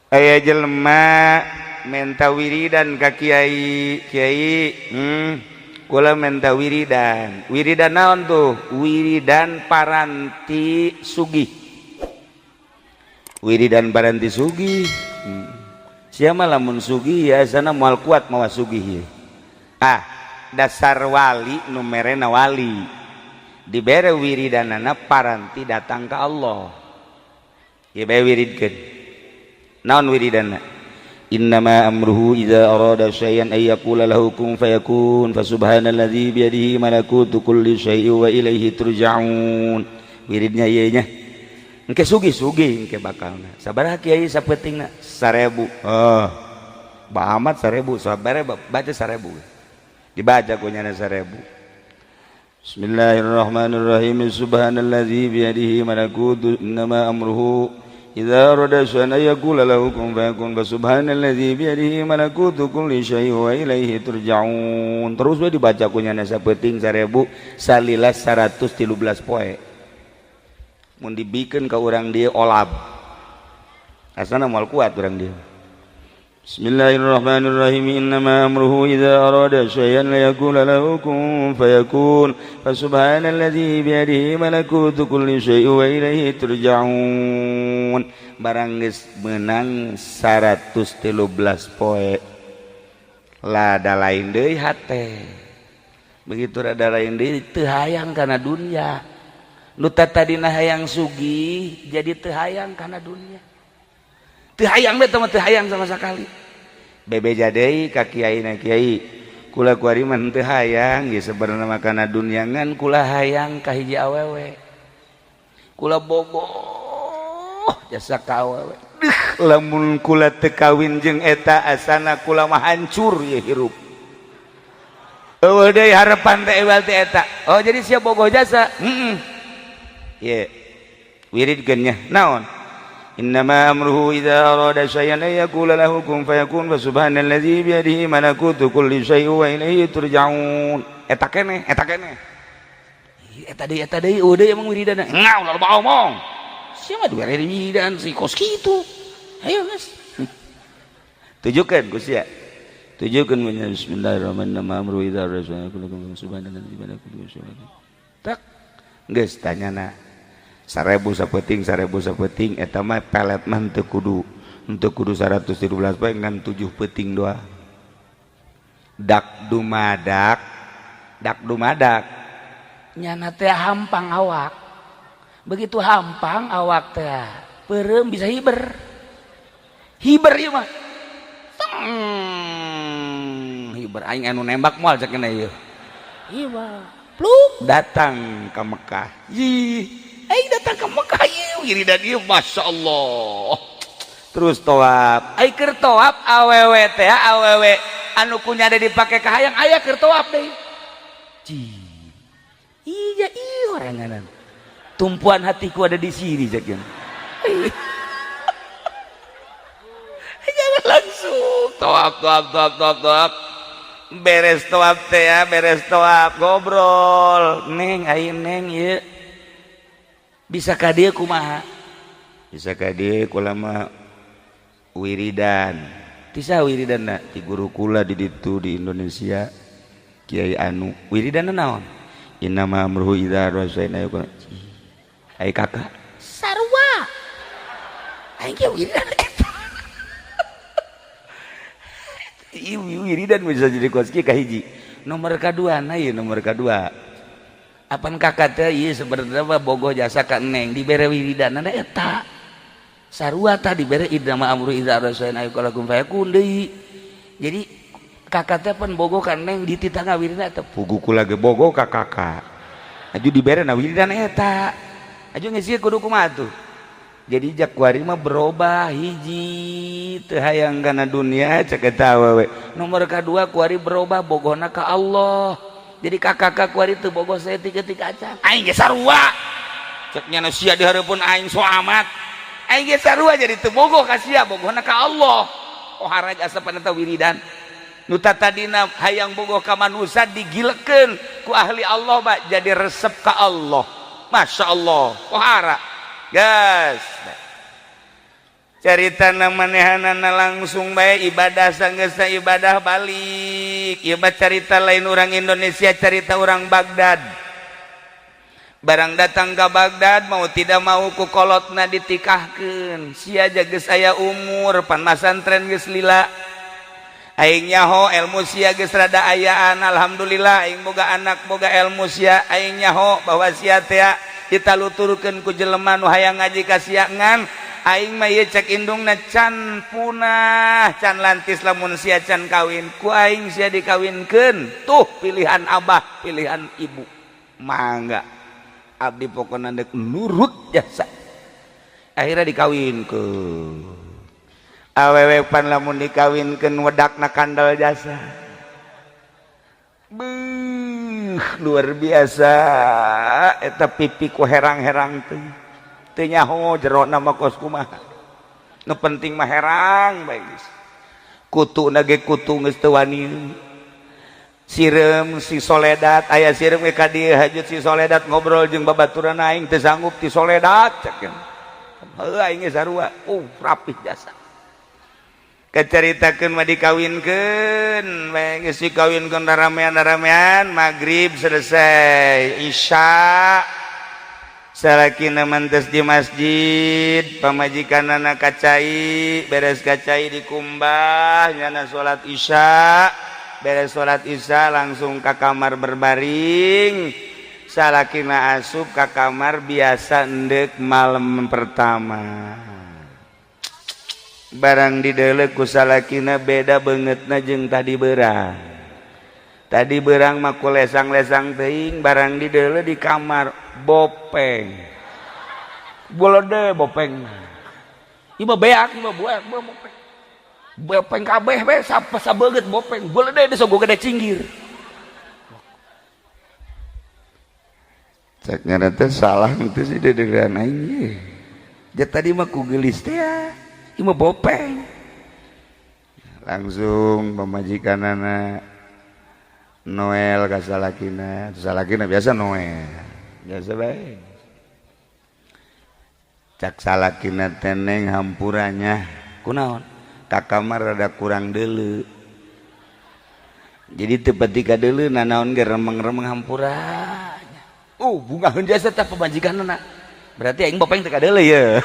Aya jelema menta wiridan ka kiai. Kiai, kula menta wiridan. Wiridan naon tuh? Wiridan paranti sugih. Wiridan paranti sugih. Siapa lamun sugih ya sana moal kuat mawa sugih. Ah, dasar wali nu merena wali dibere wiridanana paranti datang ke Allah ya bae. Wiridkeun naon wiridana? Innama amruhu idza arada syai'an ay yaqula lahu kun fayakun, fa subhanalladzi biyadihi malakutu kulli syai'in wa ilaihi turja'un. Wiridnya ieu nya, engke sugih-sugih engke bakalna. Sabaraha, Kiai, sapentingna? 1000. Oh, ba amat 1000. Sabaraha baca 1000, dibaca ku nyana 1000. Bismillahirrahmanirrahim. Subhanalladzi biyadihi malakutu, innama amruhu idza arada syai'an yaqula lahu kun fayakun, fa subhanalladzi biyadihi malakutu kulli syai'in wa ilaihi turja'un. Terus we dibaca ku nyana sapenting 1000 salila 113 poe. Mun dibikeun ka urang dieu olab, asana moal kuat urang dieu. Bismillahirrahmanirrahim. Innama amruhu idza arada syai'an la yaqula lahu kun fayakun, fa subhanalladzi biyadihi malakutu kulli syai'in wa ilaihi turja'un. Barang geus meunang 113 poe, lada lain deui hate. Begitu rada lain deui, teu hayang kana dunya. Nu tadina hayang sugih jadi teu hayang kana dunya. Teu hayang teh mah, teu hayang sama sekali. Bebeja deui ka kiai na, "Kiai, kula kuari mah teu hayang ge sebenarnya mah kana dunya, ngan kula hayang ka hiji awewe. Kula bogoh jasa ka awewe. Deuh, lamun kula teu kawin jeung eta asana kula mah hancur ye hirup. Eueuh deui harapan teh ewal teh eta." "Oh, jadi sia bogoh jasa?" "Heeh." "Ye, wiridkeun nya." "Naon?" Innama amruhu idza arada syai'an ay yaqula lahu kun fayakun, fa subhanalladzi biyadihi malakutu kulli syai'in wa ilaihi turja'un. Eta keneh, eta keneh. Eta deui, eta deui, eueuh deui emang wiridanna. Ngau loba omong. Sia mah dibere wiridan si kos kitu. Ayo geus. Tujukeun ku sia. Tujukeun punya. Bismillahirrahmanirrahim. Amruhu idza arada syai'an yaqula lahu subhanalladzi biyadihi malakutu kulli syai'in. Tak. Geus tanyana 1000 sapeting, 1000 sapeting eta mah pelet mah teu kudu 113 poe, ngan 7 peuting doang. Dak dumadak, dak dumadak nyana teh hampang awak. Begitu hampang awak teh peureum bisa hiber hiber ieu mah. Teng, hiber aing anu nembak moal cek ieu. Hiber pluk. Datang ke Mekah. Ih, aing datang ke Mekah ieu wiridan ieu, Masya Allah. Terus tawaf, aing keur tawaf awewe teh, awewe anu kunya ada dipake ka hayang aya keur tawaf deui. Cih, iya iya, oranganan tumpuan hatiku ada di sini cek. Jangan langsung tawaf, tawaf, tawaf, tawaf, tawaf. Beres tawaf teh ya, beres tawaf ngobrol, "Neng, aing neng ieu bisa ka dieu kumaha?" "Bisa ka dieu kula mah wiridan." "Ti saha wiridanna?" "Ti guru kula di ditu di Indonesia, Kiai anu." "Wiridanna naon?" "Innama amruhu idza arada syai'an." Ai kakak sarua aing ge wiridan eta. Ieu wiridan bisa jadi kos kieu kahiji. Nomor kadua na ieu, nomor kadua. Apan kakak teh ieu sebenarnya mah bogoh jasa ka neng, dibere wiridanna eta. Sarua tah dibere innama amru idza arada syai'an ay yaqula kun fayakun deui. Jadi kakak teh pan bogoh ka neng, dititah ngawiridan eta. Pugu kula ge bogoh ka kakak. Aju dibere na wiridan eta. Aju geus kudu kumaha tuh? Jadi jak kuari mah berubah, hiji teu hayang kana dunia cek eta awewe. Nomor kadua kuari berubah bogohna ka Allah. Jadi kakak kuari teu bogoh saeutik-eutik acan. Aing ge sarua. Cek nya sia di hareupeun aing so amat. Aing ge sarua, jadi teu bogoh ka sia, bogohna ka Allah. Oh, haraj asapan eta wiridan. Nu tadina hayang bogoh ka manusia digilekeun ku ahli Allah, Pak, jadi resep ka Allah. Masya Allah, pohara. Gas. Carita manehanana langsung bae ibadah, sanggeusna ibadah balik. Ieu mah carita lain orang Indonesia, carita orang Baghdad. Barang datang ke Baghdad, mau tidak mau ku kolotna ditikahkeun. Sia geus aya umur pan masantren geus lila. Aing nyaho ilmu sia geus rada ayaan, alhamdulillah aing boga anak boga ilmu sia. Aing nyaho bahwa sia teh ditaluturkeun ku jelema nu hayang ngaji ka sia, ngan aing mah ieu cek indungna can punah, can lantis lamun sia can kawin. Ku aing sia dikawinkeun. Tuh pilihan abah, pilihan ibu, mangga. Abdi pokona dek nurut jasa. Akhirnya dikawinkeun. Awewe pan lamun dikawinkeun wedakna kandel jasa. Beuh, luar biasa eta pipi ku herang-herang teh. Teu nyaho jerona mah kos kumaha, nu penting mah herang bae geus. Kutu ge kutu geus teu wani. Sireum si Soledat aya, sireum ge ka dieu hajut. Si Soledat ngobrol jeung babaturan, "Aing teu sanggup ti Soledat," cek. Heuh, aing ge sarua. Rapih jasa. Keceritakeun mah dikawinkeun bae geus. Dikawinkeun ramean-ramean, maghrib selesai, isya salakina mentes di masjid, pamajikanana kacai. Beres kacai dikumbah, nyana salat isya. Beres salat isya langsung ke kamar berbaring. Salakina asup ke kamar biasa endek malam pertama. Barang didelek ku salakina, beda bangetna jeung tadi berang. Tadi berang mah ku lesang-lesang teuing. Barang didelek di kamar, bopeng bolode bopeng. Ieu mah beak, ieu mah buak bopeng. Bopeng kabeh be, sabeungeut bopeng bolode geus gede cinggir. Cek ngaran teh salah teh sih dedegan aing ye. Ja tadi mah ku geulis teh ya. Ieu mah bopeng. Langsung pamajikanana Noel ka salakina, salakina biasa Noel. Biasa bae. Cak salakina, "Teneng, hampuranya." "Kunaon?" "Ka kamar rada kurang deuleu." Jadi teu pati kadeuleu nanaon ge remeng-remeng, hampura. Oh, bungaheun jasa teh pamajikanna. Berarti aing bopeng teu kadeuleu ye.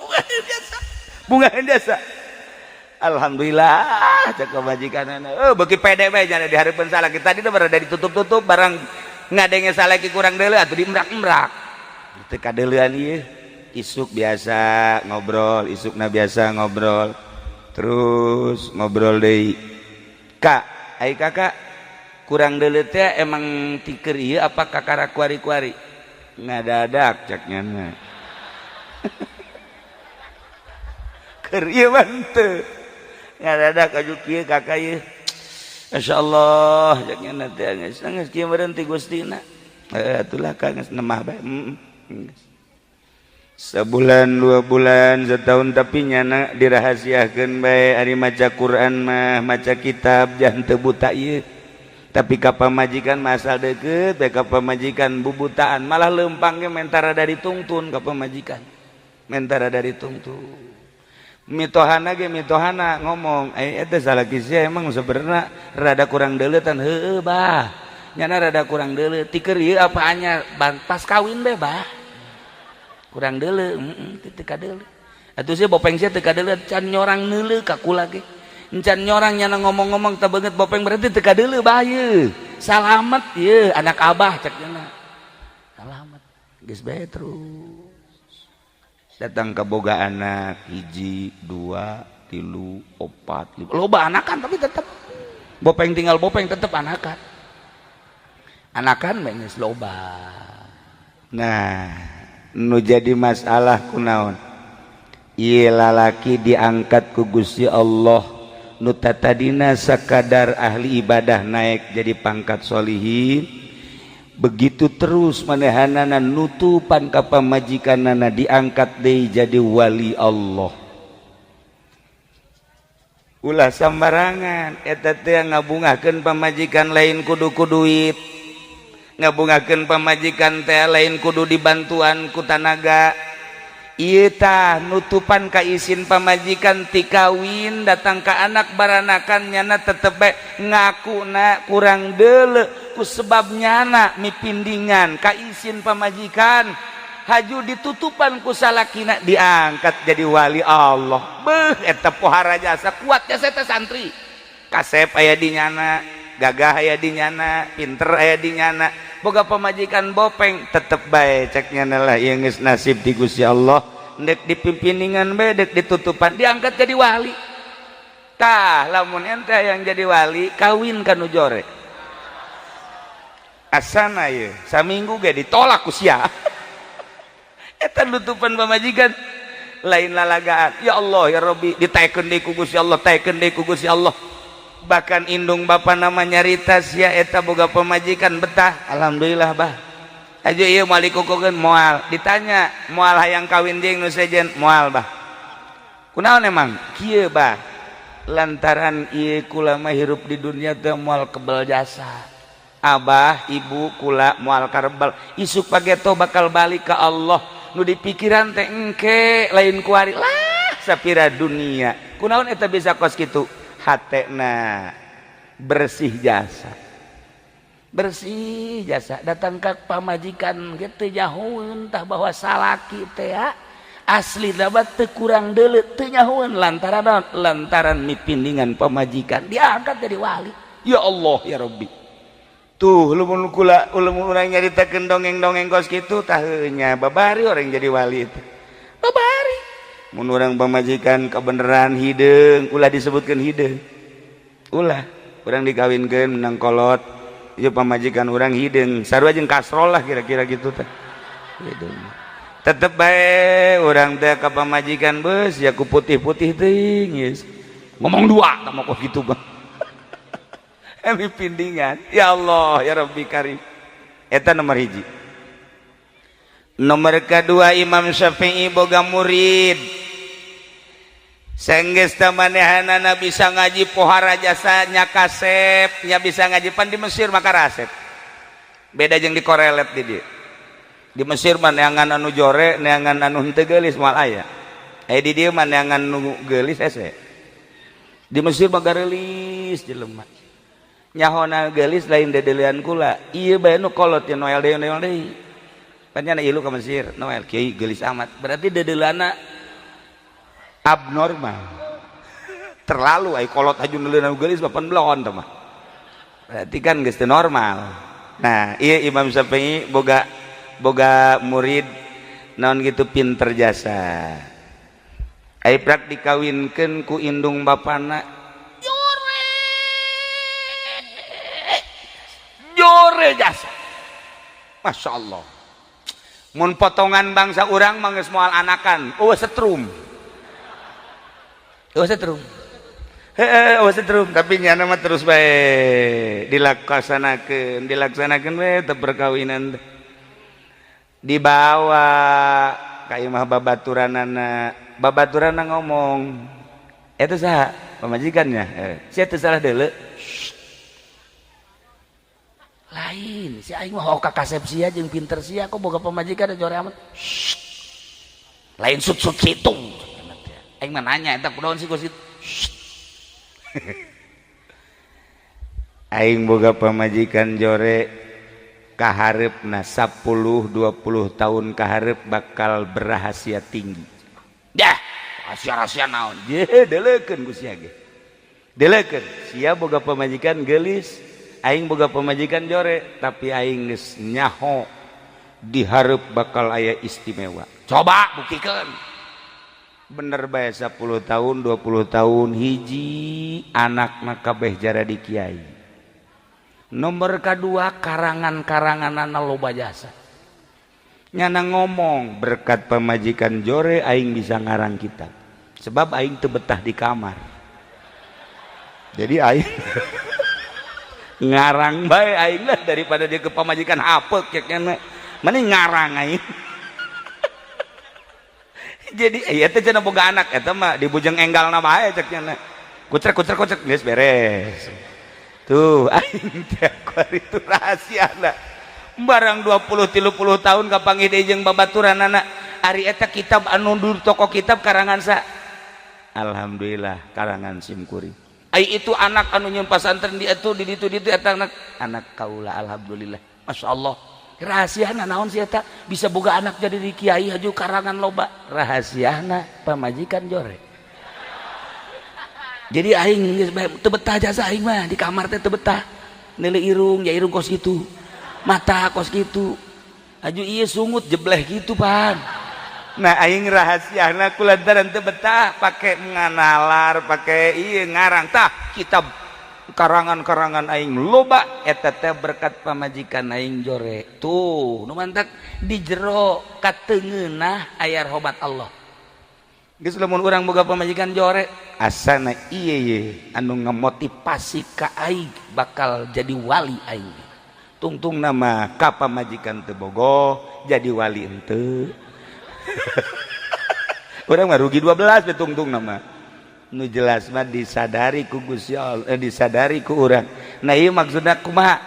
Bungaheun jasa. Bungaheun jasa. "Alhamdulillah," cek pamajikanna. Oh, beuki pede bae jana di hareupeun salaki. Tadi teh berada ditutup-tutup, barang ngadenge salaki kurang deuleu atuh diemrak-emrak. Teu kadeuleuan ieu. Isuk biasa ngobrol, isukna biasa ngobrol. Terus ngobrol deui. "Kak, ai kakak kurang deuleu teh emang tiker ieu apa kakara kuari-kuari?" "Ngadadak," cek nyana. "Keur ieu mah henteu. Ngadadak aju kieu kakak ieu." "Masya Allah," cek nyana teh, "geus geus kieu meureun ti Gustina." "Heuh atulah Kak, geus nemah bae." Heeh. Sebulan, 2 bulan, setahun, tapi nyana dirahasiakeun bae. Ari maca Quran mah, maca kitab jangan teu buta ieu. Tapi ka pamajikan masal deket bae, ka pamajikan bubutaan, malah lempang ge mentara dari tungtun ka pamajikan. Mentara dari tungtun. Mitohana ge mitohana ngomong, "Eh, eta salaki sia emang sebenarnya rada kurang deuleutan." "Heueuh bah. Nyana rada kurang deuleu. Tiker ieu apa anyar pas kawin bae bah. Kurang deuleu, heeh, teu kadeuleu. Atuh sia bopeng sia teu kadeuleu, can nyorang neuleu ka kula ge. Encan nyorang nyana ngomong-ngomong teu beungeut bopeng, berarti teu kadeuleu bah ieu. Salamet ieu anak abah," cek nyana. Salamet. Geus bae terus. Datang ke boga anak hiji, dua, tilu, opat, lima. Loba anakan tapi tetep bopeng tinggal bopeng, tetep anakan. Anakan bae geus loba. Nah, nu jadi masalah kunaon? Ieu lalaki diangkat ku Gusti Allah, nu tatadina sakadar ahli ibadah naik jadi pangkat solihin. Begitu terus manehanana nutupan ka pamajikanana, diangkat deui jadi wali Allah. Ulah sambarangan eta teh ngabungahkeun pamajikan lain kudu ku duit, ngabungakeun pamajikan teh lain kudu dibantuan ku tanaga. Ieu tah nutupan ka isin pamajikan ti kawin datang ka anak baranakan, nyana tetep bae ngakuna kurang deuleu ku sebab nyana mipindingan ka isin pamajikan, haju ditutupan ku salakina, diangkat jadi wali Allah. Beuh, eta pohara jasa, kuat jasa eta. Santri kasep aya di nyana, gagah aya di nyana, pinter aya di nyana, boga pamajikan bopeng, tetep bae cek nyana lah, ieu geus nasib di Gusti Allah, ndek dipimpiningan bae, dek ditutupan, diangkat jadi wali. Tah, lamun ente yang jadi wali, kawin ka nu jore, asana ye saminggu ge ditolak ku sia. Eta nutupan pamajikan lain lalagaan. Ya Allah ya Rabbi, ditaekeun deui ku Gusti Allah, taekeun deui ku Gusti Allah. Bahkan indung bapa nama nyarita, sia eta boga pemajikan betah, alhamdulillah bah. Aja ieu moal dikukukeun, moal ditanya, moal hayang kawin jeung nu sejen, moal bah. Kunaon emang kieu bah? Lantaran ieu kula mah hirup di dunia teh moal kebel jasa abah ibu kula, moal karebel, isuk pageto bakal balik ke Allah, nu dipikiran teh engke, lain kuari lah sapira dunia. Kunaon eta bisa kos kitu? Hatena bersih jasa, bersih jasa, datang ke pamajikan gitu nyahoeun tah bahwa salaki teh ya asli dapat teu kurang deuleu, teu nyahoeun. Lantaran naon? Lantaran mipindingan pamajikan, diangkat jadi wali. Ya Allah ya Rabbi, tuh lamun kula, lamun urang nyaritakeun dongeng-dongeng kos kitu tah nya babari orang jadi wali itu, babari. Mun urang pamajikan kebenaran hideung, ulah disebutkeun hideung, ulah. Urang dikawinkeun menang kolot, ieu pamajikan urang hideung sarua jeung kasrol lah, kira-kira gitu teh hideung. Tetep bae urang teh ka pamajikan, beus ya ku putih-putih teuing, geus ngomong dua tah mah kok gitu bang. Emi pindingan, ya Allah ya Rabbi Karim. Eta nomor hiji. Nomor kedua, Imam Syafi'i boga murid. Senggeus manehanana bisa ngaji, pohara jasanya kasep nya bisa ngaji. Pan di Mesir maka rasep beda jeung di korelet di dieu. Di Mesir mah neangan anu jore, neangan anu henteu geulis moal aya. Eh, di dieu mah neangan nu geulis hese. Di Mesir mah gareulis jelema. Nyahona geulis lain dedelian kula, ieu bae nu kolot ya Noel deui, Noel deui. Pan nya ilu ka Mesir, Noel kiai geulis amat. Berarti dedelana abnormal, terlalu. Ai kolot haju neuleunan geulis mah pan belon teh mah, berarti kan geus teu normal. Nah, iya, Imam Syafi'i boga boga murid naon gitu, pinter jasa. Ai prak dikawinkeun ku indung bapana jore, jore jasa, Masya Allah. Mun potongan bangsa urang mah geus moal anakan, eueuh setrum, eueuh setrum. Heeh, eueuh setrum, tapi nyana mah terus bae dilaksanakeun, dilaksanakeun we teh perkawinan teh. Dibawa ka imah babaturanana, babaturanna ngomong, "Eta saha pamajikannya?" Eh, sia teu salah deuleu. Lain si aing mah ka kasep sia jeung pinter sia, kok boga pamajikan jore amat. Lain sut-sut situ. Aing mah nanya eta kunaon sih kos kitu. Aing boga pamajikan jore, kaharepna 10 20 tahun kaharep bakal berahasia tinggi. Dah, rahasia-rahasia naon? Je, deleukeun ku sia ge. Deleukeun, sia boga pamajikan geulis, aing boga pamajikan jore, tapi aing geus nyaho dihareup bakal aya istimewa. Coba buktikeun. Bener bae, 10 tahun 20 tahun, hiji anak kabeh jaradi kiai. Nomor kedua, karangan-karangan loba jasa. Nyana ngomong, berkat pamajikan jore aing bisa ngarang kitab, sebab aing teu betah di kamar, jadi aing ngarang bae aing lah, daripada dia ke pamajikan hapek cek nyana, mending ngarang aing. Jadi iya teh cenah boga anak eta mah dibujeng enggalna bae cek nyana, kucrek kucrek kucrek geus beres. Tuh, aing teh itu rahasia. Barang 20 30 tahun kapanggih deui jeung babaturanana. Ari eta kitab anu di toko kitab karangan sa? Alhamdulillah, karangan sim kuring. Ai itu anak anu nyieun pasantren di itu, di ditu, di itu, eta anak anak kaula. Alhamdulillah, Masya Allah. Rahasiana naon sih eta bisa boga anak jadi di kiai, haju karangan loba? Rahasiana pamajikan jore. Jadi aing geus bae teu betah jasa aing mah di kamar teh teu betah. Neuleuh irung ya, irung kos kitu, mata kos kitu, aju ieu sungut jebleh gitu pan. Nah, aing rahasiana kulantaran teu betah pake nganalar, pake ieu ngarang tah kitab, karangan-karangan aing loba eta teh berkat pamajikan aing jore. Tuh nu mantak di jero katengeunah aya rahmat Allah. Geus, lamun urang boga pamajikan jore, asana ieu ye anu ngamotivasi ka aing bakal jadi wali. Aing tungtung nama ka pamajikan teu bogoh, jadi wali henteu, urang mah rugi 12 be. Tungtung nama nu jelas mah disadari ku Gusti Allah, disadari ku urang. Nah, ieu maksudna kumaha?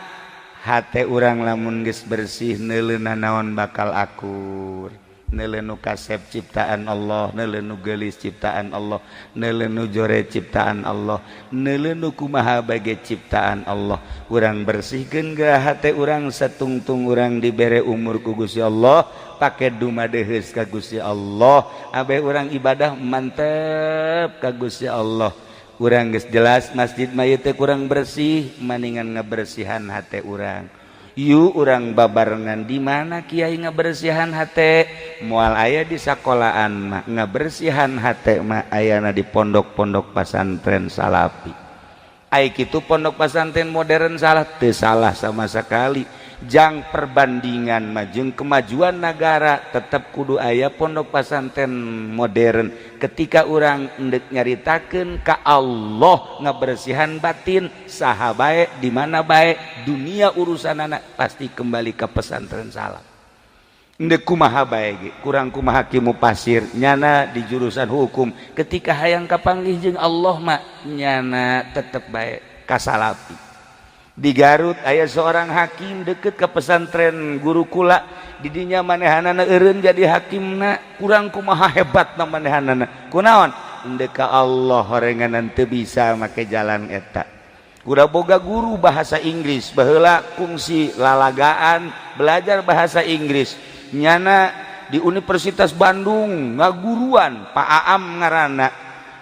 Hate urang lamun geus bersih, neuleuna naon bakal akur. Neuleu nu kasep ciptaan Allah, neuleu nu geulis ciptaan Allah, neuleu nu jore ciptaan Allah, neuleu nu kumaha bage ciptaan Allah. Urang bersihkeun ge hate urang satungtung urang dibere umur ku Gusti Allah, pake dumadeheus ka Gusti Allah, abeh urang ibadah mantep ka Gusti Allah. Urang geus jelas masjid mah ieu teh kurang bersih, maningan ngabersihan hate urang. Yuk, urang babarengan. Di mana kiai ngabersihan hate? Moal aya di sekolahan mah. Ngabersihan hate mah ayana di pondok-pondok pasantren salafi. Ai kitu pondok pasantren modern salah? Teu salah sama sekali. Jang perbandingan mah jeung kemajuan negara, tetap kudu aya pondok pasantren modern. Ketika urang endek nyaritakeun ka Allah, ngabersihan batin, saha bae, di mana bae, dunia urusan anak pasti kembali ke pesantren salaf. Endek kumaha bae ge, kurang kumaha kimu pasir nyana di jurusan hukum, ketika hayang kapanggih jeung Allah mah nyana tetep bae kasalafi. Di Garut aya seorang hakim deket ke pesantren gurukula. Didinya manehanana eureun jadi hakimna, kurang kumaha hebat na manehanana. Kunaon? Endek ka Allah horenganan teu bisa make jalan eta. Kuda boga guru bahasa Inggris baheula, kungsi lalagaan belajar bahasa Inggris. Nyana di Universitas Bandung ngaguruan, Pak Aam ngaranna.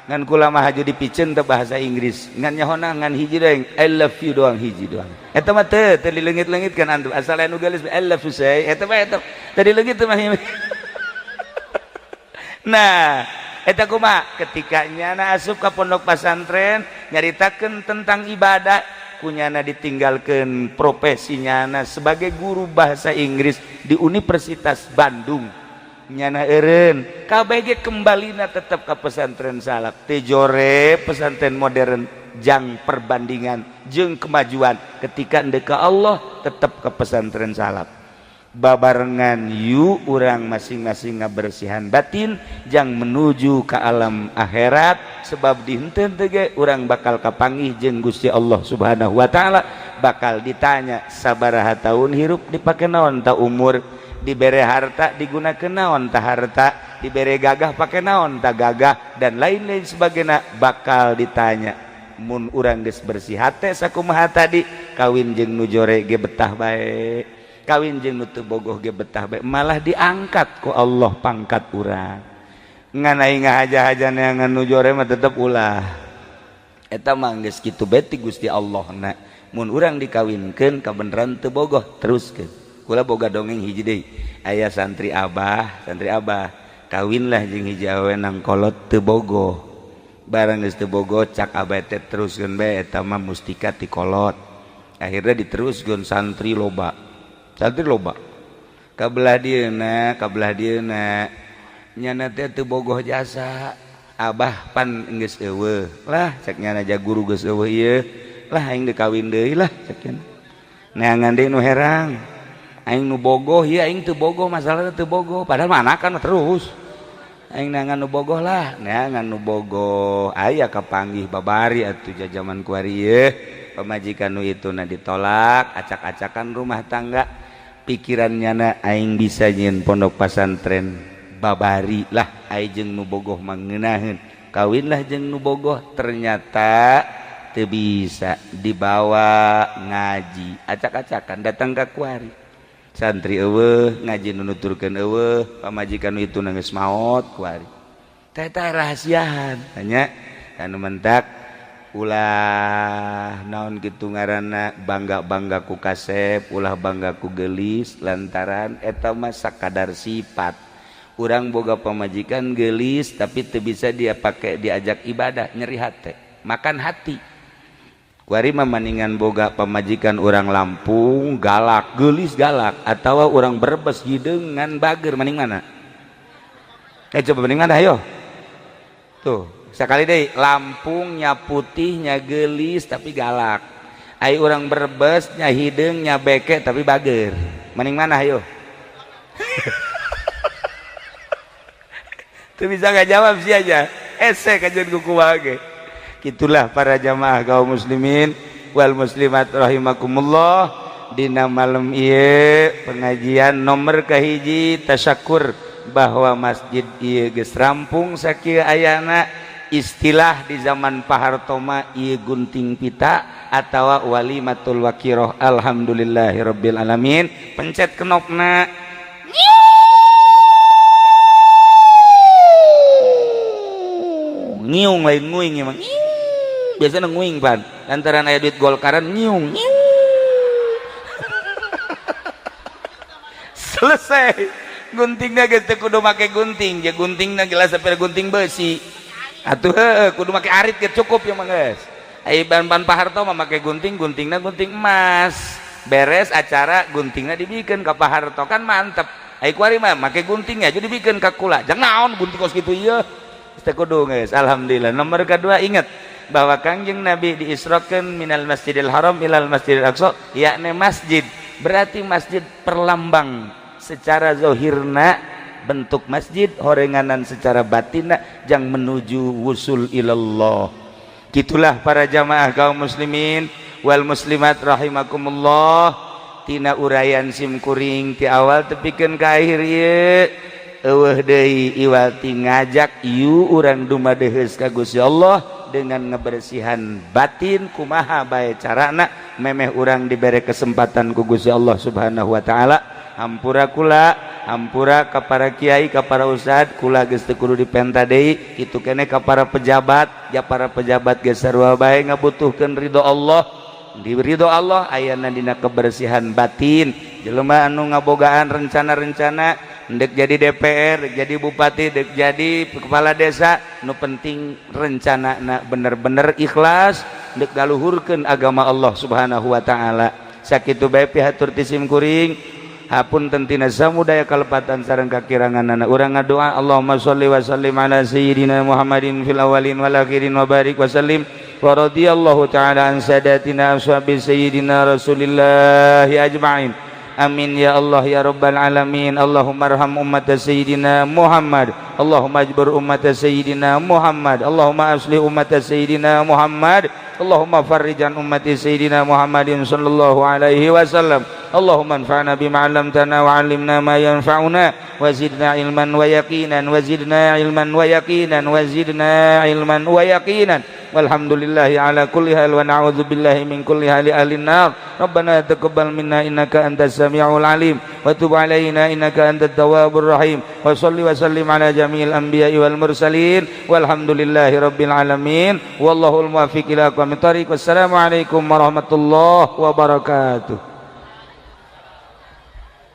Ngan kula mah haju dipiceun teu bahasa Inggris, ngan nyahona ngan hiji doang, "I love you" doang, hiji doang. Eta mah teu teu dileungit-leungit kan antum, asal anu geulis, "I love you" say, eta mah eta teu dileungit teu mah. Nah, eta kumaha? Ketika nyana asup ka pondok pasantren nyaritakeun tentang ibadah, kunyana ditinggalkan profesi nyana sebagai guru bahasa Inggris di Universitas Bandung, nyana eureun. KBG kembalina tetap ke pesantren salaf. Teu jore pesantren modern jang perbandingan jeung kemajuan. Ketika endek ka Allah, tetap ke pesantren salaf. Babarengan yuk, urang masing-masing ngabersihan batin jang menuju ke alam akhirat, sebab di henteu ge urang bakal kapanggih jeung Gusti Allah Subhanahu wa taala, bakal ditanya sabaraha tahun hirup, dipake naon ta umur, dibere harta digunakan naon ta harta, dibere gagah pake naon ta gagah, dan lain-lain sebagainya bakal ditanya. Mun urang geus bersih hate sakumaha tadi, kawin jeung nu jore ge betah bae, kawin jeung nu teu bogoh ge betah bae, malah diangkat ku Allah pangkat urang. Ngan aing ngahaja-haja neangan nu jore mah tetep ulah. Eta mah geus kitu bae ti Gusti Allah na. Mun urang dikawinkeun kabeneran teu bogoh, teruskeun. Kula boga dongeng hiji deui. Aya santri abah, santri abah kawinlah jeung hiji awewe nang kolot teu bogoh. Barang geus teu bogoh, cak abah teh, teruskeun bae, eta mah mustika ti kolot. Akhirnya diteruskeun, santri loba, santri loba kabelah dieuna, kabelah dieuna nyana teh teu bogoh jasa. Abah pan geus eueuh lah, cek nyana, ja guru geus eueuh ieu lah, aing dikawin deui lah, cek nyana. Neangan deui nu herang, aing nu bogoh ieu, aing teu bogoh, masalahna teu bogoh, padahal mah anakan terus. Aing neangan nu bogoh lah, neangan nu bogoh, aya kapanggih babari atuh jajaman kuari ieu. Pamajikan nu itu na ditolak, acak-acakan rumah tangga. Pikiran nyana, aing bisa nyieun pondok pasantren. Babari lah ai jeung nu bogoh mah ngeunaheun, kawinlah jeung nu bogoh, ternyata teu bisa dibawa ngaji. Acak-acakan datang ka kuari, santri euweuh, ngaji nu nuturkeun euweuh, pamajikan itu nangis maot kuari. Teh rahasiaan hanya anu mentak ulah naon gitu ngaranna, bangga-bangga ku kasep, ulah bangga ku gelis, lantaran eta mah sakadar sifat. Urang boga pamajikan gelis tapi teu bisa dia pakai diajak ibadah, nyeri hati, makan hati. Kuari mah maningan boga pamajikan orang Lampung galak, gelis galak, atau orang Brebes hideung bager, maning mana? Eh, coba maning mana, ayo tuh. Sekali deh, Lampungnya putihnya gelis tapi galak, ai orang Brebesnya hideungnya beke tapi bager, mending mana, ayo? Tuh bisa gak jawab sih aja ese kajian kuku wage. Gitulah para jamaah kaum muslimin wal muslimat rahimakumullah. Dina malam ieu pengajian nomor kahiji, tasyakur bahwa masjid ieu geus rampung sakieu ayana. Istilah di zaman Pak Harto mah ieu gunting pita atawa walimatul wakiroh. Alhamdulillahirabbil alamin. Pencet kenopna, ngiung, lain nguing emang. Biasanya nguing pan lantaran aya duit Golkaran, ngiung ngiung. Selesai guntingnya geus teu kudu make gunting ya, guntingna gelas sampai gunting besi atuh heueuh, kudu make arit ge cukup ya mah geus. Ai ban-ban Pak Harto mah make gunting, guntingna gunting emas. Beres acara guntingna dibikeun ka Pak Harto, kan mantep. Ai kuari mah make gunting aja dibikeun ka kula, jangan naon gunting kos kitu ieu. Teu kudu geus. Alhamdulillah. Nomor kedua, ingat bahwa Kangjeng Nabi diisrokeun minal Masjidil Haram ilal Masjidil Aqsa, yakni masjid. Berarti masjid perlambang secara zahirna bentuk masjid, horenganan secara batinna jang menuju wusul ilallah. Gitulah para jamaah kaum muslimin wal muslimat rahimakumullah. Tina uraian sim kuring ti awal tepikeun ka akhir ieu, eueuh deui iwal ti ngajak ieu urang dumadeheus ka Gusti Allah dengan ngebersihan batin. Kumaha bae carana memeh urang dibere kesempatan ku Gusti Allah Subhanahu wa taala. Hampura kula, hampura ka para kiai, ka para ustad, kula geus teu kudu dipenta deui. Kitu keneh ka para pejabat ya, para pejabat geus sarua bae ngabutuhkeun ridho Allah. Di ridho Allah ayana dina kebersihan batin. Jelema anu ngabogaan rencana-rencana ndek jadi DPR, dek jadi bupati, dek jadi kepala desa, nu penting rencana na bener-bener ikhlas ndek galuhurkeun agama Allah Subhanahu wa taala. Sakitu bae pihatur ti sim kuring. Hapunten tina samudaya kalepatan sareng kakiranganana. Urang ngadoa, Allahumma sholli wa sallim ala sayyidina Muhammadin fil awwalin wal akhirin wa barik wa sallim wa radhiyallahu ta'ala an sadatina ashabi sayyidina Rasulillah ajma'in. Amin ya Allah ya rabbal alamin. Allahumma arham ummat sayyidina Muhammad. Allahumma ajbur ummat sayyidina Muhammad. Allahumma aslih ummat sayyidina Muhammad. Allahumma farrijan ummati sayyidina Muhammadin sallallahu alaihi wasallam. Allahumma anfa'na bima 'allamtana wa 'allimna ma yanfa'una wa zidna ilman wa yaqinan wa zidna ilman wa yaqinan wa zidna ilman wa yaqinan. Walhamdulillahi ala kulli hal wa na'udzu billahi min kulli hali ahli nar. Rabbana taqabbal minna innaka antas samiul alim wa tub alaina innaka antat tawwabur rahim. Wa salli wa sallim ala jami'il anbiya'i wal mursalin. Walhamdulillahi rabbil alamin. Wallahul muwaffiq ila aqwamit thariq. Wassalamu alaikum warahmatullahi wabarakatuh.